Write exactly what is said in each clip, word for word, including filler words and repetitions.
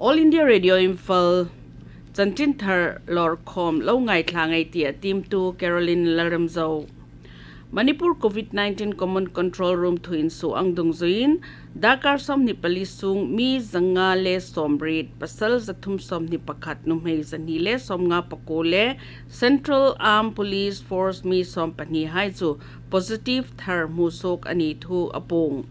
All India Radio Imphal, chanchin thar lawr khawm lo ngaithla ngei ei tia tiemtu Caroline Lalremzo. Manipur COVID nineteen Common Control Room thu insuo ang dungzuiin, darkar sawmhni pali sung mi zanga le sawmriet, pasal zathum sawmhni pakhat, nuhmei zahni le sawmnga pakuo le Central Armed Police Force mi sawmpahni hai chu positive thar hmusuok a ni thu a puong.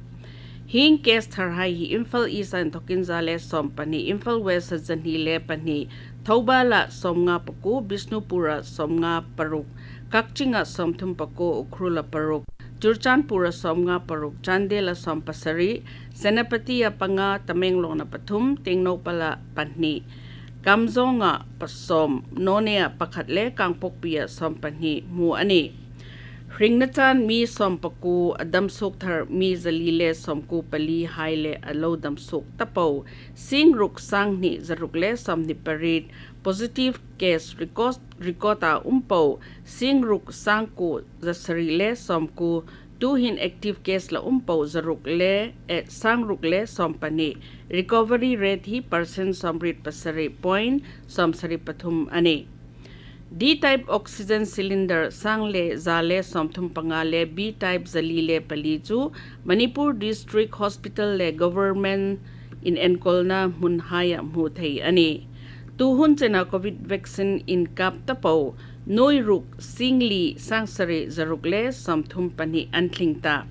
Hieng case thar hai hi Imphal East a inthokin za le sawmpahni, Imphal West a zahni le pahni, Thoubal a sawmnga pakuo, Bishnupur a sawmnga paruk, Kakching a sawmthum pakuo, Ukhrul a paruk, Churachandpur a sawmnga paruk, Chandel a sawmpasari, Senapati a panga, Tamenglong a pathum, Tengnoupal a pahni, Kamjong a pasawm, Noney a pakhat le Kangpokpi a sawmpahni hmu a nih. Hringna chan mi sawmpakuo a damsuok thar, mi zali le sawmkuo pali hai le a lo damsuok ta po, sing ruk sang hni zaruk le sawmhni pariet positive case record, record a um po, sing ruk sang kuo zasari le sawmkuo, tuhin active case la um po zaruk le, eh, sang ruk le sawmpahni, recovery rate hi percent sawmriet pasari point sawmsari pathum a nih. D-type oxygen cylinder sang le za le sawmthum panga le B-type zali le pali chu Manipur District Hospital le government in enkawlna hmun haia hmu thei a nih. Tuhun chena COVID vaccine inkap ta po, nuoi ruk, sing li, sang sari, zaruk le sawmthum pahni an tling ta.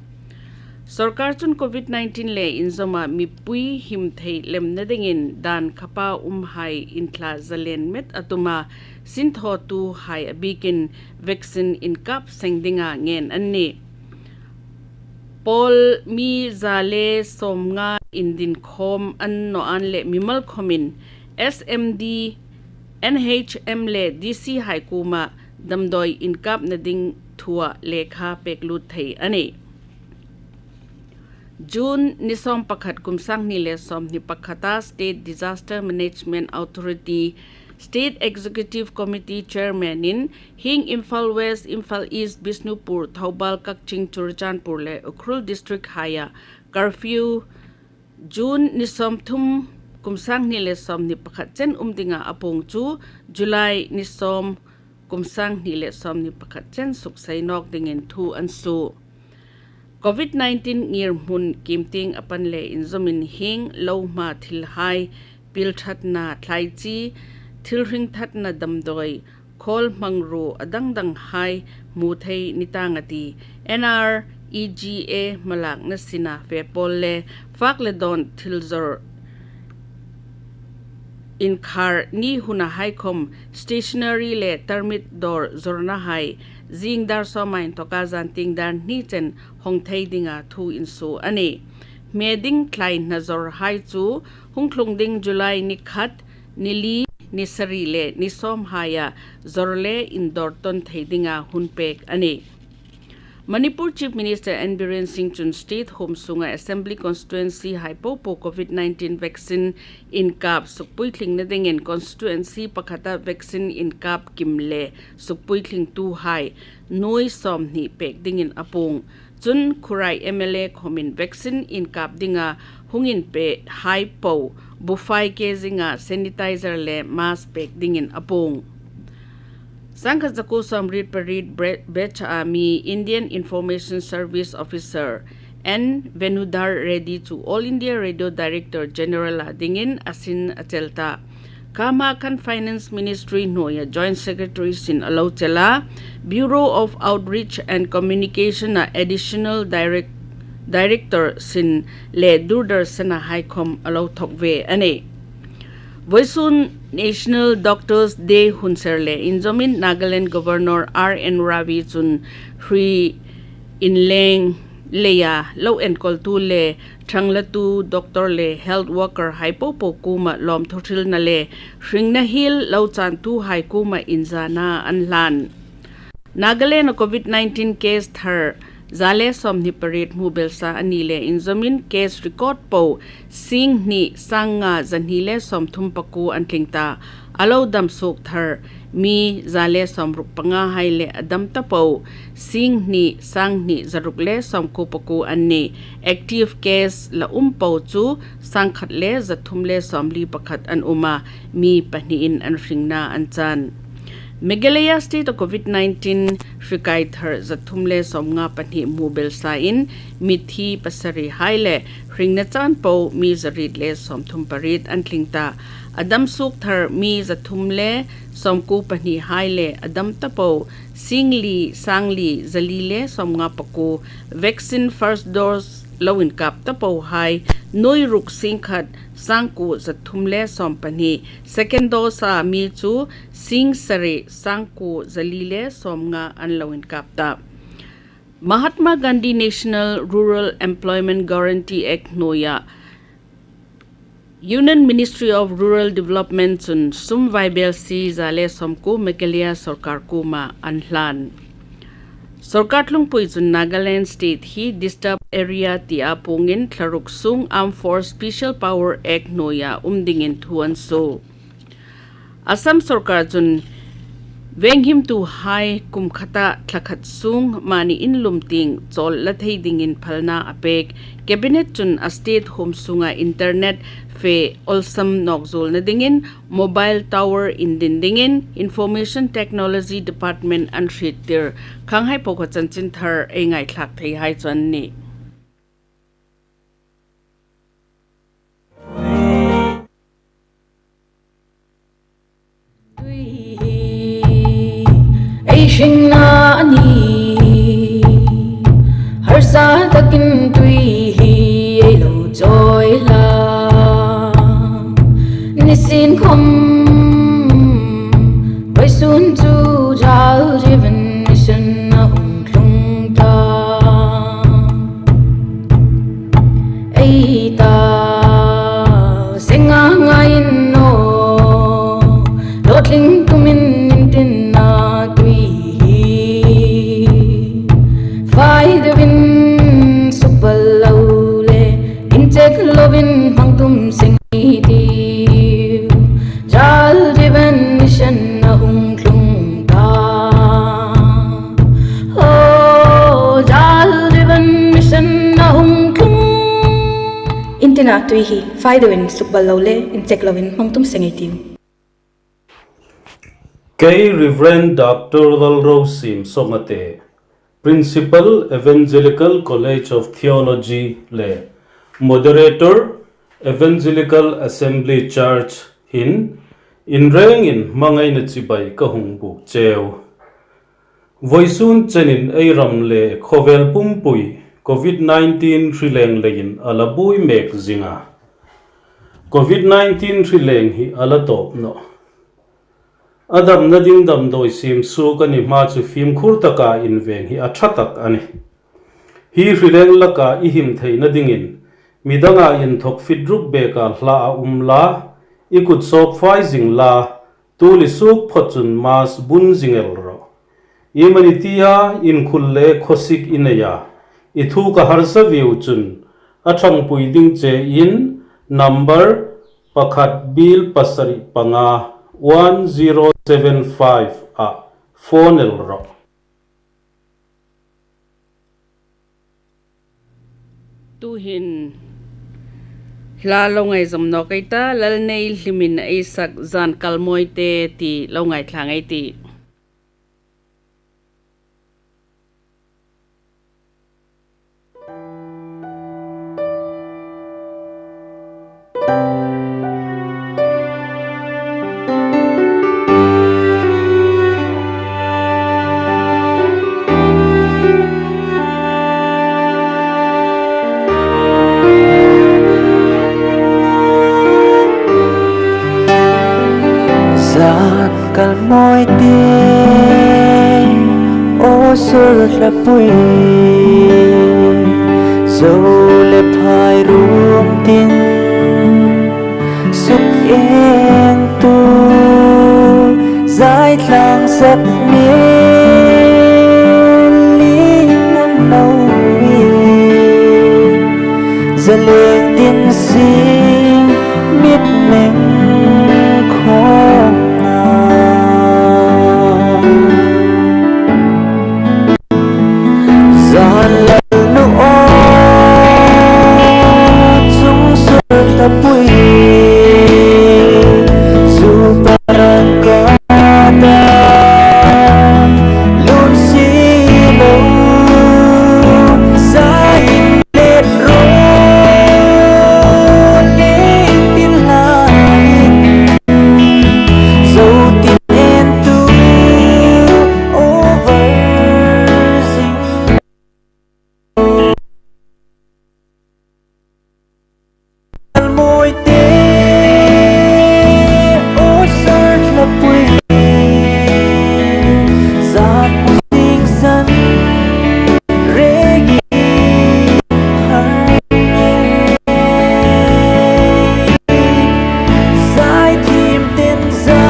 Sorkar chun COVID nineteen le inzawma mipui him thei lemna dingin dan khapa um hai inthla zalen met a tuma, sinthawtu hai a bikin vaccine inkap seng dinga ngen an nih. Pawl mi za le sawmnga indin khawm an naw an le mimal khawmin S M D, N H M le D C hai kuoma damdawi inkapna ding thua lekha pek lut thei a nih. June ni sawm pakhat kum sang hni le sawmhni pakhata State Disaster Management Authority State Executive Committee Chairman in hieng Imphal West, Imphal East, Bishnupur, Thoubal, Kakching, Churachandpur le Ukhrul District haia curfew June ni sawmthum kum sang hni le sawmhni pakhat chen um dinga a puong chu July ni sawm kum sang hni le sawmhni pakhat chen suksei nawk dingin thu an suo. COVID nineteen ngirhmun kimtieng a pan le inzawmin hieng lo hma thil hai, pil thatna, thlai chi, thil hring thatna damdawi, khawl hmangruo a dang dang hai hmu thei ni tang a ti. N R E G A hmalakna sina fe pawl le fak le dawn thil zawr inkhar ni huna hai khawm stationery le tarmit dawr zawrna hai zing dar sawma inthoka zantieng dar hni chen hawng thei dinga thu insuo a nih. Hme ding thlai hna zawr hai chu hung tlung ding July ni khat, ni li, ni sari le ni sawm haia zawr le indawr tawn thei dinga hun pek a nih. Manipur Chief Minister N Biren Singh chun State huom sunga Assembly Constituency hai popo COVID nineteen vaccine inkap sukpuithlingna dingin constituency pakhata vaccine inkap kim le sukpuithlingtu hai nuoi sawmhni pek dingin a puong. Chun Khurai M L A khawmin vaccine inkap dinga hung inpe hai po, bufai ke zinga sanitizer le mask pek dingin a puong. Sangkhat zakuo sawmriet pariet bre-, batch a mi Indian Information Service Officer N Venudhar Reddy chu All India Radio Director General a dingin a sin a chel ta. Khama khan Finance Ministry hnuoia Joint Secretary sin a lo chel a, Bureau of Outreach and Communication a Additional Direct-, Director sin le Doordarshan a hai khawm a lo thawk ve a nih. Voisun National Doctors Day hun ser le inzawmin Nagaland Governor R N Ravi chun hri inleng leia lo enkawltu le thanglatu doctor le health worker hai popo kuoma lawmthu hrilna le hringna hiel lo chantu hai kuoma inzana an hlan. Nagaland-a COVID nineteen case thar za le sawmhni pariet hmu belsa a ni le inzawmin case record po singhni sangnga zahni le sawmthum pakuo an tling ta. A lo dam suok thar mi za le sawmruk panga hai le a dam ta po singhni sanghni zaruk le sawmkuo pakuo an nih. Active case la um po chu sangkhat le zathum le sawmli pakhat an um a, mi pahniin an hringna an chan. Meghalaya State-a Covid nineteen hri kai thar zathum le sawmnga pahni hmu belsain mithi pasari hai le hringna chan po mi zariet le sawmthum pariet an tling ta. A dam suok thar mi zathum le sawmkuo pahni hai le a dam ta po singli sangli zali le sawmnga pakuo vaccine first dose lo inkap ta po hai nuoi ruk singkhat sangkuo zathum le sawmpahni, second dose-a mi chu singsari sangkuo zali le sawmnga an lo inkap ta. Mahatma Gandhi National Rural Employment Guarantee Act hnuoia Union Ministry of Rural Development chun sum vaibelsie za le sawmkuo Meghalaya sawrkar kuoma an hlan. Sawrkar thlungpui chun Nagaland State hi disturbed area tia puongin thlaruk sung Armed Force Special Power Act hnuoia um dingin thu an suo. Assam sawrkar chun venghimtuhai kum khata thla khat sung mani in lum tieng chawl la thei dingin phalna a pek. Cabinet chun a state huom sunga internet fe awlsam nawk zuolna dingin mobile tower indin dingin Information Technology Department an hriettir. Khanghai po kha chanchin thar ei ngaithlak theihai chu an nih. Tui hi ei hringna a nih. Harsa takin tui hi ei lo chawi hlak. Nisin khom vawisun chu Jal Jeevan Mission a hung tlung ta. Ei ta senga ngain naw, hlawtling tumin intinna tui hi fai deuin sukpal lo le, inchek lovin hmang tum seng ei tiu. Jal Jeevan Mission a hung tlung ta. Oh, Jal Jeevan Mission a hung tlung. Intinna tui hi fai deuin sukpal lo le, inchek lovin hmang tum seng ei tiu. Kei Reverend Doctor Lalrosiem Songate, Principal, Evangelical College of Theology le Moderator, Evangelical Assembly Church hin, inrengin hmangaina chibai ka hung buk cheu. Vawisun chenin ei ram le khawvel pumpui Covid nineteen hri leng leiin a la buoi mek zing a. Covid nineteen hri leng hi a la tawp nawh. A damna ding damdawi siem suok a ni hma chu fimkhur taka inveng hi a ṭha tak a nih. Hi hri leng laka i him theina dingin midanga inthawk fit ruk beka hla a um la, i kut sawp fai zing la, tul i suok phawt chun mask bun zing el rawh. Iemani tia inkhul le khawsik i nei a, i thu ka harsa vieu chun a ṭhangpui ding chein number pakhat bil pasari panga one zero seven five ah phone el rawh. Tuhin hla lo ngaizawm nawk ei ta, Lalneihlimin ei sak Zan Kal Mawi Te ti lo ngaithla ngei ei tih. Zan kal mawi te, aw sawr hlapui, zo le phai ruom tin, suk eng tu, zai tlang sak miel ling an lo Zalêng tin sing mit meng khawm a. Zan lal nu aw, chung sawr hlapui, zu parang ka ta, lun si lo, sa in let ro, leng tin lai, zo tin en tu, over zing. Mawi te, aw sawr hlapui, zan mu sing san, regi har ngei. Zai thim ten zai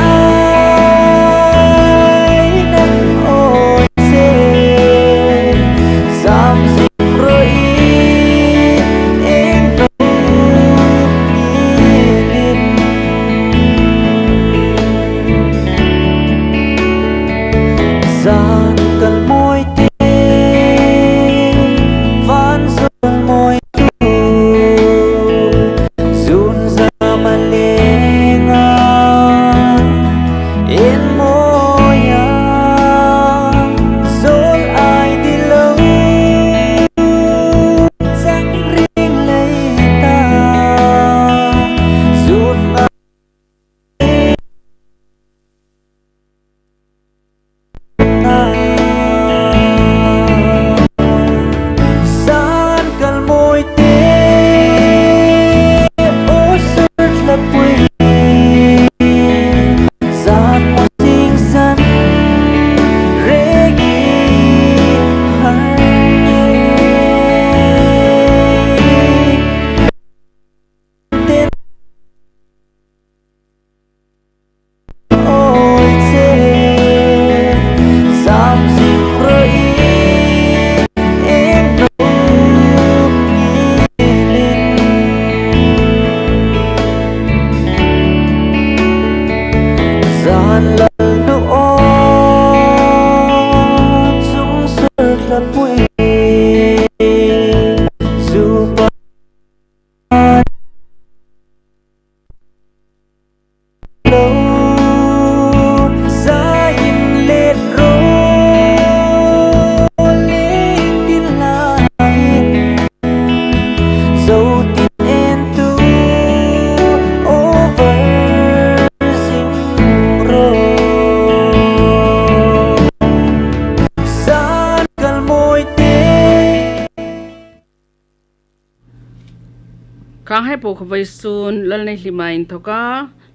nan awi che, zam zing ro i, eng no ni nin. Zan kal mawi te, van zon mawi tu, zun zam a leng a, en mawi a, zol ai di lo, zang ring lei ta, zun Zan kal mawi te, aw sawr hlapui, zan mu sing san, regi har ngei. Ten awi che, zam zing ro i, eng no ni nin. Zan lal nu aw, chung sawr hlapui, zu pa lo, zai in let ro, leng tin lai, zo tin en tu, over zing ro. Zan kal mawi te. Khanghai po kha vawisun Lalneihlima inthoka,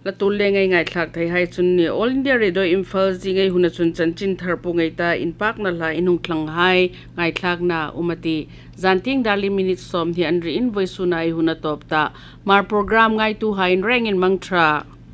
la tul le ngei ngaithlak theihai chu a nih. All India Radio Imphal zing ei huna chun chanchinthar po ngei ta inpakna hla in hung thlanghai ngaithlakna um a tih. Zantieng dar li minute sawmhni an ri in vawisuna ei hun a tawp ta. Hmar program ngaituhai in rengin mang ṭha.